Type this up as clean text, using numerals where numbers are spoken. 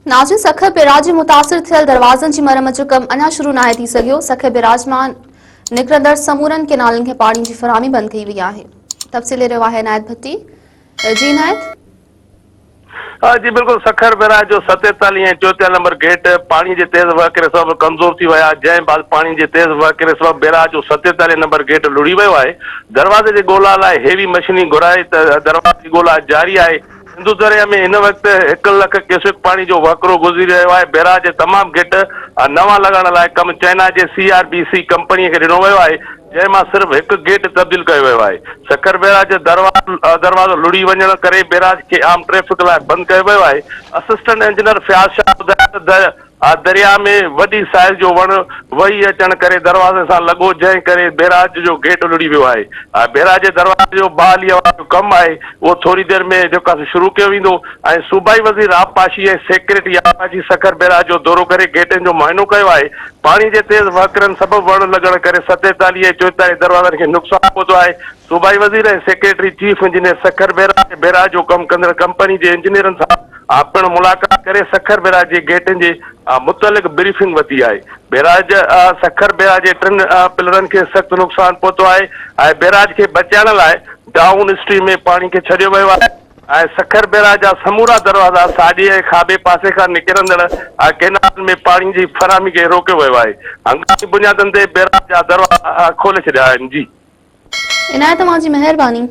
ناظرين سکر بيراج جي متاثر ٿيل دروازن جي مرمت جو ڪم اڃا شروع ناهي ٿي سگهيو، سکر بيراج مان نڪرندڙ سمورن ڪينالن کي پاڻي جي فراهمي بند ڪئي وئي آهي. تفصيل ڏئي رهيو آهي عنايت ڀٽي. جي عنايت. جي بلڪل سکر بيراج جو 47 ۽ 44 نمبر گيٽ پاڻي جي تيز وهڪري سبب ڪمزور ٿي ويا، جنهن بعد پاڻي جي تيز وهڪري سبب بيراج جو 47 نمبر گيٽ لڙهي ويو آهي، دروازي جي ڳولا لاء هيوي مشينري گهرائي ته دروازي جي ڳولا جاري آهي. سنڌو درياء ۾ هن وقت هڪ لک ڪيوسڪ پاڻي جو وهڪرو گذري رهيو آهي، بئراج جي تمام گيٽ نوان لڳائڻ لاء ڪم چائنا جي C R B C company کي ڏنو ويو آهي، جنهن مان صرف هڪ گيٽ تبديل ڪيو ويو آهي. سکر بئراج جو دروازو لڙهي وڃڻ ڪري بئراج کي عام ٽريفڪ لاء بند ڪيو ويو آهي. اسسٽنٽ انجنيئر فياض شاهه ٻڌايو ته درياء ۾ وڏي سائيز جو وڻ وهي اچڻ ڪري دروازي سان لڳو جنهن ڪري بئراج جو گيٽ لڙهي ويو آهي. بئراج جي دروازي جو بحالي وارو ڪم آهي اهو ٿوري دير ۾ جيڪو آهي سو شروع ڪيو ويندو ۽ صوبائي وزير آبپاشي ۽ سيڪريٽري آبپاشي سکر بئراج جو دورو ڪري گيٽن جو معائنو ڪيو آهي. پاڻي جي تيز وهڪرن سبب وڻ لڳڻ ڪري 47 ۽ 44 دروازن کي نقصان پهتو آهي. صوبائي وزير ۽ secretary chief engineer Sukkur barrage ۽ barrage جو ڪم ڪندڙ ڪمپني جي انجنيئرن سان پڻ ملاقات ڪري سکر بئراج جي گيٽن جي متعلق بريفنگ ورتي آهي. بئراج سکر بئراج جي ٽن پلرن کي سخت نقصان پهتو آهي ۽ بئراج کي بچائڻ لاء ڊائون اسٽريم ۾ پاڻي کي ڇڏيو ويو آهي ۽ سکر بئراج جا سمورا دروازا ساڄي ۽ کاٻي پاسي کان نڪرندڙ ڪئنالن ۾ پاڻي جي فراهمي کي روڪيو ويو آهي. هنگامي بنيادن تي بئراج جا دروازا کولي ڇڏيا آهن. جي. عنايت اوهان جي مهرباني.